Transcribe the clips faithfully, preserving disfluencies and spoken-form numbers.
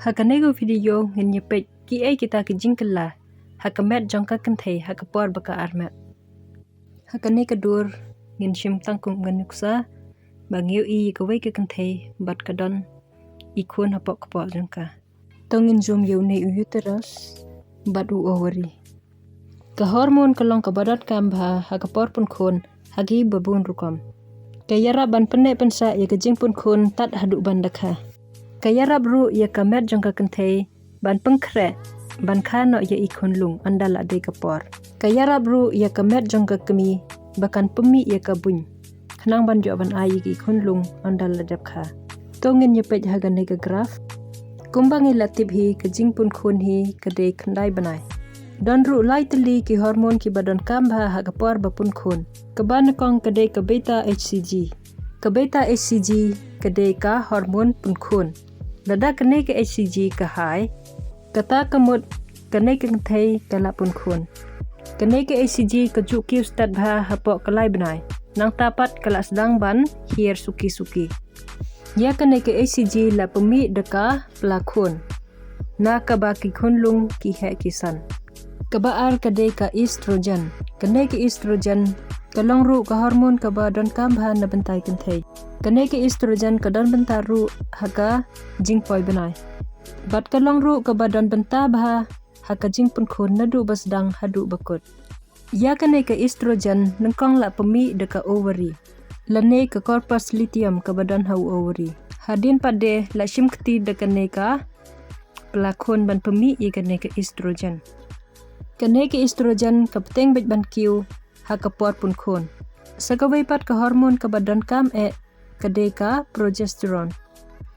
Ha kane ka video ngin ïa peit kiei kita ki jingkylla ha ka met jong ka kynthei ha ka por ba ka armet. Ha kane ka dur ngin shim tang kum ka nuksa ba ngi ïohi ïa kawei ka kynthei bad ka don i khun hapoh kpoh jong ka. To ngin zoom ïa une u uterus bad u ovary. Ka hormone ka long kaba donkam bha ha ka por pun khun ha kiba bun rukom. Ka ïarap ban pynneh pynsah ïa ka jingpun khun tad haduh ban da kha. Ka ïarap ruh ïa ka met jong ka kynthei ban pynkhreh ban kha noh ïa i khunlung ynda la dei ka por. Ka ïarap ruh ïa ka met jong ka kmie ba kan pynmih ïa ka buiñ khnang ban ïoh ban ai ïa ki khunlung ynda la dep kha. To ngin ïa peit ha kane ka graph. Kumba ngi la tip hi, ka jingpun khun hi ka dei khyndai bnai. Don ruh lai tylli ki hormone kiba donkam bha ha ka por ba pun khun. Kaba nyngkong ka dei ka beta H C G. Ka beta H C G ka dei ka hormone pun khun. Lada kane ka H C G ka high, kata ka mut kane ka kynthei ka la pun khun. Kane ka H C G ka ju kiew stet bha hapoh ka lai bnai. Nangta pat ka la sdang ban hiar suki suki. Ïa kane ka H C G la pynmih da ka pla khun na kaba ki khunlung ki heh ki san. Kaba ar ka dei ka estrogen. Kane ka estrogen ka long ruh ka hormone kaba donkam bha na bynta i kynthei. Kane ka estrogen ka don bynta ruh ha ka jingpoi bnai. Bad ka long ruh kaba don bynta bha ha ka jingpun khun naduh ba sdang haduh ba kut. Ïa kane ka estrogen nyngkong la pynmih da ka ovary lane ka corpus luteum kaba don ha u ovary. Hadien pat de la shim kti da kane ka pla khun ban pynmih ïa kane ka estrogen. Kane ka estrogen ka bteng beit ban kiew ha ka por pun khun. Sa kawei pat ka hormone kaba donkam eh ka dei ka progesterone.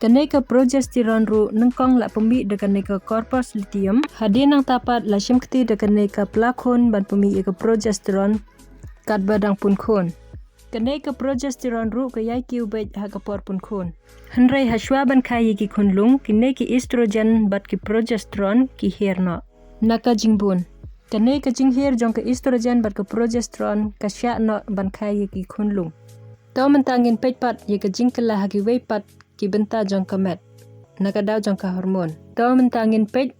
Kane ka progesterone ruh nyngkong la pynmih da kane ka corpus luteum. Hadien nangta pat la shim kti da kane ka pla khun ban pynmih ïa ka progesterone katba dang pun khun. Kane ka progesterone ruh ka ïai kiew beit ha ka por pun khun. Hynrei hashwa ban kha ïa ki khunlung, kine ki estrogen bad ki progesterone ki hiar noh na ka jingbun. Kane ka jinghiar jong ka estrogen bad ka progesterone ka shah noh ban kha ïa ki khunlung. To mynta ngin peit pat ïa ka jingkylla ha kiwei pat ki bynta jong ka met na ka daw jong ka hormone. To mynta ngin peit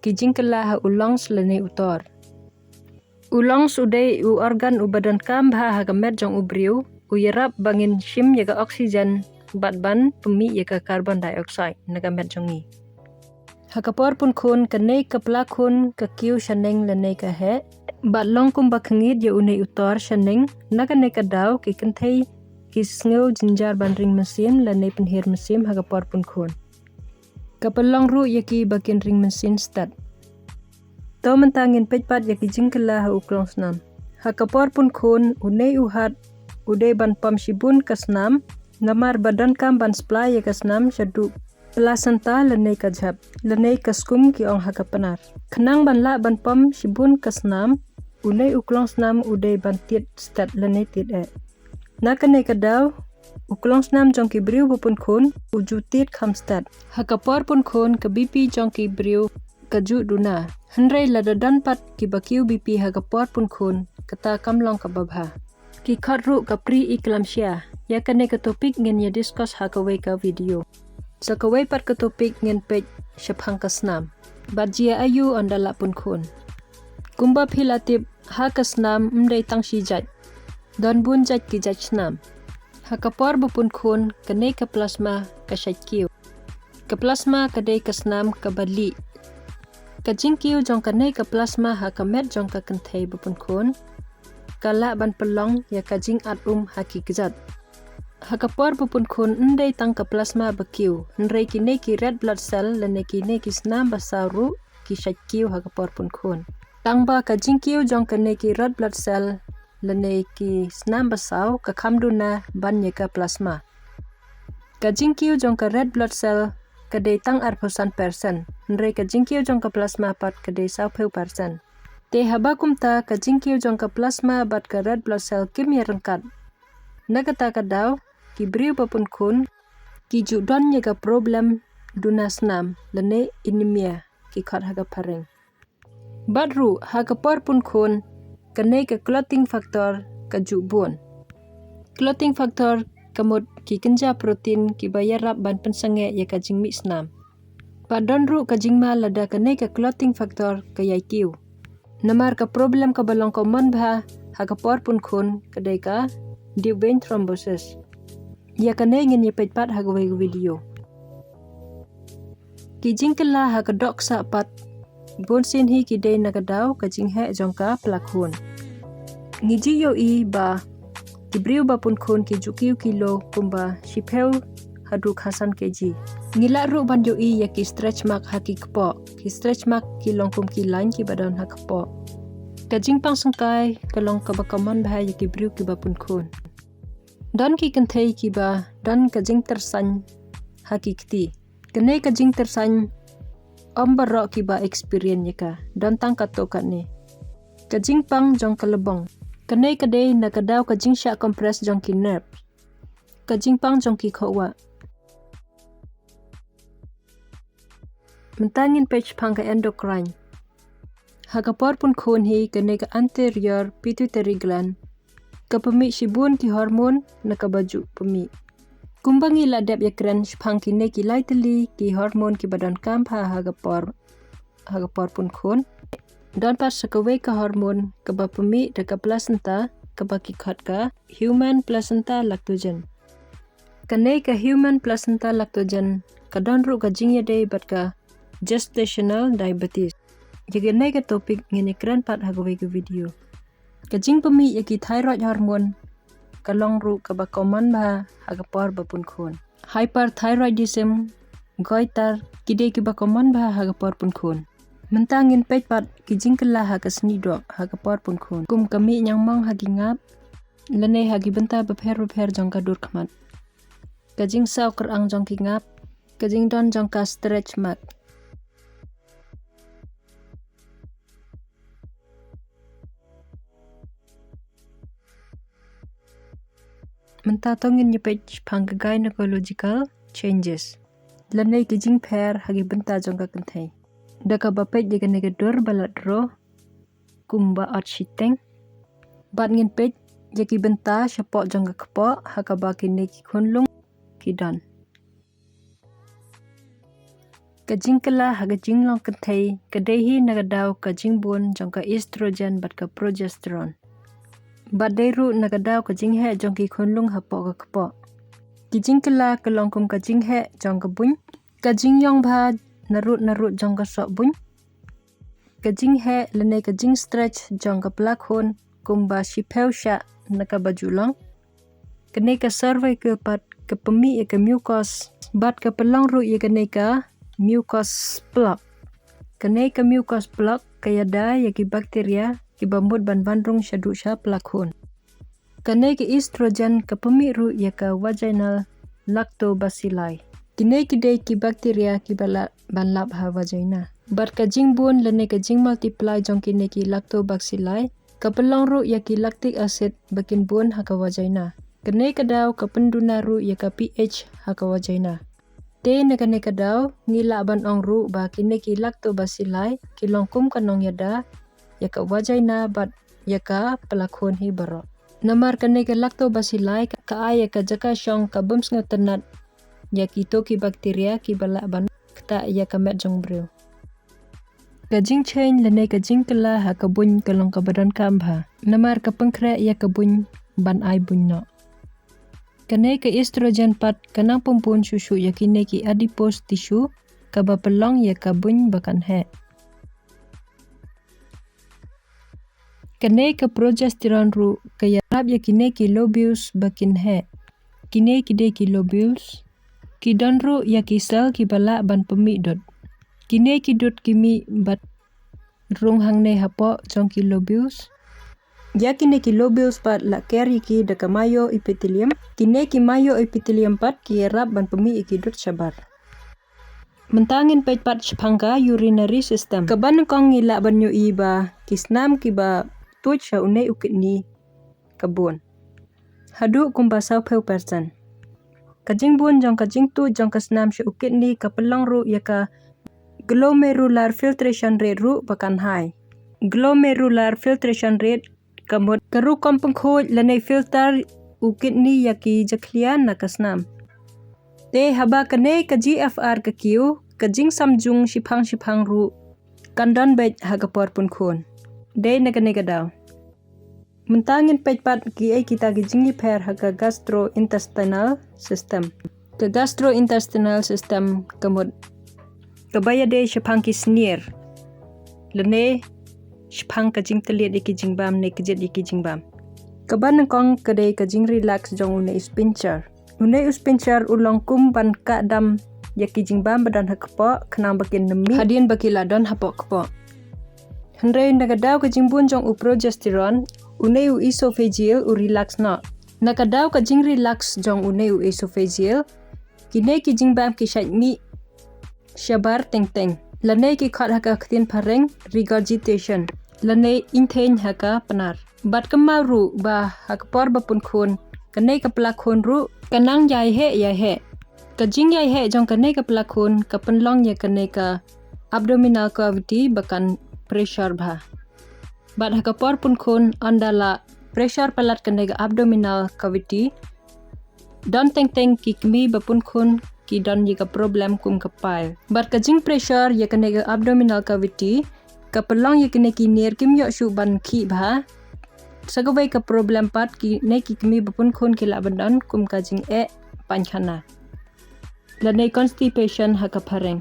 ki jingkylla ha u lungs lane u tor. U lungs u dei u organ uba donkam bha ha ka met jong u briew, u ïarap ba ngin shim ïa ka oxygen bad ban pynmih ïa ka carbon dioxide na ka met jong ngi. Ha ka por pun khun kane ka pla khun ka kiew shaneng lane ka heh bad long kumba khngit ïa une u tor shaneng. Na kane ka daw ki kynthei ki sngew jynjar ban ring mynsiem lane pynhiar mynsiem ha ka por pun khun. Ka pynlong ruh ïa ki ba kin ring mynsiem stet. To mynta ngin peit pat ïa ki jingkylla ha u klongsnam. Ha ka por pun khun une u hat u dei ban pom shibun ka snam, namar ba donkam ban supply ïa ka snam shaduh placenta lane ka jhep lane ka skum ki ong ha ka Pnar. Khnang ban lah ban pom shibun ka snam, une u klongsnam u dei ban tied stet lane tied eh. Na kane ka daw u klongsnam jong ki briew ba pun khun u ju tied kham stet. Ha ka por pun khun ka B P jong ki briew ka ju duna. Hynrei lada don pat kiba kiew B P ha ka por pun khun, kata kam long kaba bha. Ki khot ruh ka pre-eclampsia. Ïa kane ka topic ngin ïa discuss ha kawei ka video. Sa kawei pat ka topic ngin peit shaphang ka snam bad jia aïu ynda la pun khun. Kumba phi la tip, ha ka snam ym dei tang shi jait, don bun jait ki jait snam. Ha ka por ba pun khun kane ka plasma ka shait kiew. Ka plasma ka dei ka snam kaba lieh. Ka jingkiew jong kane ka plasma ha ka met jong ka kynthei ba pun khun ka lah ban pynlong ïa ka jingat um ha ki kjat. Ha ka por ba pun khun ym dei tang ka plasma ba kiew, hynrei kine ki red blood cell lane kine ki snam ba saw ruh ki shait kiew ha ka por pun khun. Tang ba ka jingkiew jong kane ki red blood cell lane ki snam ba saw ka kham duna ban ïa ka plasma. Ka jingkiew jong ka red blood cell ka dei tang arphew san percent, hynrei ka jingkiew jong ka plasma pat ka dei sawphew percent. Te haba kumta ka jingkiew jong ka plasma bad ka red blood cell kim ïa ryngkat. Na kata ka daw ki briew ba pun khun ki ju don ïa ka problem duna snam lane anemia ki khot ha ka phareng. Bad ruh ha ka por pun khun kane ka clotting factor ka ju bun. Clotting factor ka mut ki kynja protein kiba ïarap ban pynsangeh ïa ka jingmih snam. Bad don ruh ka jingma lada kane ka clotting factor ka ïai kiew. Namar ka problem kaba long common bha ha ka por pun khun ka dei ka deep vein thrombosis. Ïa kane ngin ïa peit pat ha kawei ka video. Ki jingkylla ha ka dohksah pat bun sien hi ki dei na ka daw ka jingheh jong ka plakhun. Ngi ju ïohi ba ki briew ba pun khun ki ju kiew kilo kumba shiphew haduh khatsan kg. Ngi lah ruh ban ïohi ïa ki stretch mark ha ki kpoh. Ki stretch mark ki long kum ki lain kiba don ha kpoh. Ka jingpang syngkai ka long kaba common bha ïa ki briew kiba pun khun. Don ki kynthei kiba don ka jingtyrsain ha ki kti. Kane ka jingtyrsain ym baroh kiba experience ïa ka, don tang katto katne. Ka jingpang jong ka lbong. Kane ka dei na ka daw ka jingshah compress jong ki nerve. Ka jingpang jong ki khohwah. Mynta ngin peit shaphang ka endocrine. Ha ka por pun khun hi kane ka anterior pituitary gland ka pynmih shibun ki hormone na kaba ju pynmih. Kumba ngi la dep ïakren shaphang kine ki lai tylli ki hormone kiba donkam bha ha ka por, ha ka por pun khun. Don pat sa kawei ka hormone kaba pynmih da ka placenta kaba ki khot ka human placenta lactogen. Kane ka human placenta lactogen ka don ruh ka jingïadei bad ka gestational diabetes. Ïa kane ka topic ngin ïakren pat ha kawei ka video. Ka jingpynmih ïa ki thyroid hormone ka long ruh kaba common bha ha ka por ba pun khun. Hyperthyroidism, goiter, ki dei kiba common bha ha ka por pun khun. Mynta ngin peit pat ki jingkylla ha ka snieh doh ha ka por pun khun. Kum ka mih ñiangmong ha ki ngap, lane ha ki bynta bapher bapher jong ka dur khmat. Ka jingsaw kyrang jong ki ngap, ka jingdon jong ka stretch mark. Mynta to ngin ïa peit shaphang ka gynecological changes. Lane ki jingpher ha ki bynta jong ka kynthei. Da kaba peit ïa kane ka dur ba la dro kumba ot shiteng. Bad ngin peit ïa ki bynta shapoh jong ka kpoh ha kaba kine ki khunlung ki don. Ka jingkylla ha ka jinglong kynthei ka dei hi na ka daw ka jingbun jong ka estrogen bad ka progesterone. Bad dei ruh na ka daw ka jingheh jong ki khunlung hapoh ka kpoh. Ki jingkylla ka long kum ka jingheh jong ka buiñ, ka jingïong bha narud narud jong ka soh buiñ, ka jingheh lane ka jingstretch jong ka plakhun kumba shiphew shah na kaba ju long. Kane ka cervical pat ka pynmih ïa ka mucus bad ka pynlong ruh ïa kane ka mucus plug. Kane ka mucus plug ka ïada ïa ki bacteria kiba mut ban wan rung shaduh sha plakhun. Kane ka estrogen ka pynmih ruh ïa ka vaginal lactobacilli. Kine ki dei ki bacteria kiba lah ban lap ha vagina. Bad ka jingbun lane ka jingmultiply jong kine ki lactobacilli ka pynlong ruh ïa ki lactic acid ba kin bun ha ka vagina. Kane ka daw ka pynduna ruh ïa ka pH ha ka vagina. Te na kane ka daw ngi lah ban ong ruh ba kine ki lactobacilli ki long kum ka nongïada ïa ka vagina bad ïa ka plakhun hi baroh. Namar kane ka lactobacilli ka, ka ai ïa ka jaka shong ka bym sngewtynnat ïa kito ki bacteria kiba lah ban ktah ïa ka met jong briew. Ka jingsheng lane ka jingkylla ha ka buiñ ka long kaba donkam bha. Namar ka pynkhreh ïa ka buiñ ban ai buiñ noh. Kane ka estrogen pat ka nang pynbun shuh shuh ïa kine ki adipose tissue kaba pynlong ïa ka buiñ ba kan heh. Kane ka progesterone ruh ka ïarap ïa kine ki lobules ba kin heh. Kine ki dei ki lobules. Ki don ruh ïa ki cell kiba lah ban pynmih dud. Kine ki dud ki mih bad rung hangne hapoh jong ki lobules. Ïa kine ki lobules pat la ker ïa ki da ka myoepithelium. Kine ki myoepithelium pat ki ïarap ban pynmih ïa ki dud shabar. Mynta ngin peit pat shaphang ka urinary system. Kaba nyngkong ngi lah ban ïohi ba ki snam kiba tuid sha une u kidney ka bun. Haduh kumba sawphew percent. Ka jingbun jong ka jingtuid jong ka snam sha u kidney ka pynlong ruh ïa ka glomerular filtration rate ruh ba kan high. Glomerular filtration rate ka mut ka rukom pynkhuid lane filter u kidney ïa ki jakhlia na ka snam. Te haba kane ka G F R ka kiew, ka jingsamjung shiphang shiphang ruh kan don beit ha ka por punkhun. Dei na kane ka daw. Mynta ngin peit pat kiei kita ki jingïapher ha ka gastrointestinal system. Ka gastrointestinal system ka mut kaba ïadei shaphang ki snier lane shaphang ka jingtylliat ïa ki jingbam ne kjit ïa ki jingbam. Kaba nyngkong ka dei ka jingrelax jong une u sphincter. Une u sphincter u long kum ban kah dam ïa ki jingbam ba don ha kpoh khnang ba kin nym mih hadien ba ki la don hapoh kpoh. Hynrei na ka daw ka jingbun jong u progesterone, une u esophageal u relax noh. Na ka daw ka jingrelax jong une u esophageal, kine ki jingbam ki shait mih shabar teng teng, lane ki khot ha ka ktien phareng regurgitation, lane ingtheiñ ha ka Pnar. Bad kynmaw ruh ba ha ka por ba punkhun, kane ka pla khun ruh ka nang ïai heh ïai heh. Ka jingïai heh jong kane ka pla khun ka pynlong ïa kane ka abdominal cavity ba kan pressure bha. Bad ha ka por punkhun, ynda la pressure palat kane ka abdominal cavity, don teng teng ki kmie ba punkhun ki don ïa ka problem kum ka pile. Bad ka jingpressure ïa kane ka abdominal cavity ka pynlong ïa kine ki nier kim ïoh shuh ban khih bha. Sa kawei ka problem pat kine ki kmie ba punkhun ki lah ban don kum ka jingeh paikhana, lane constipation ha ka phareng.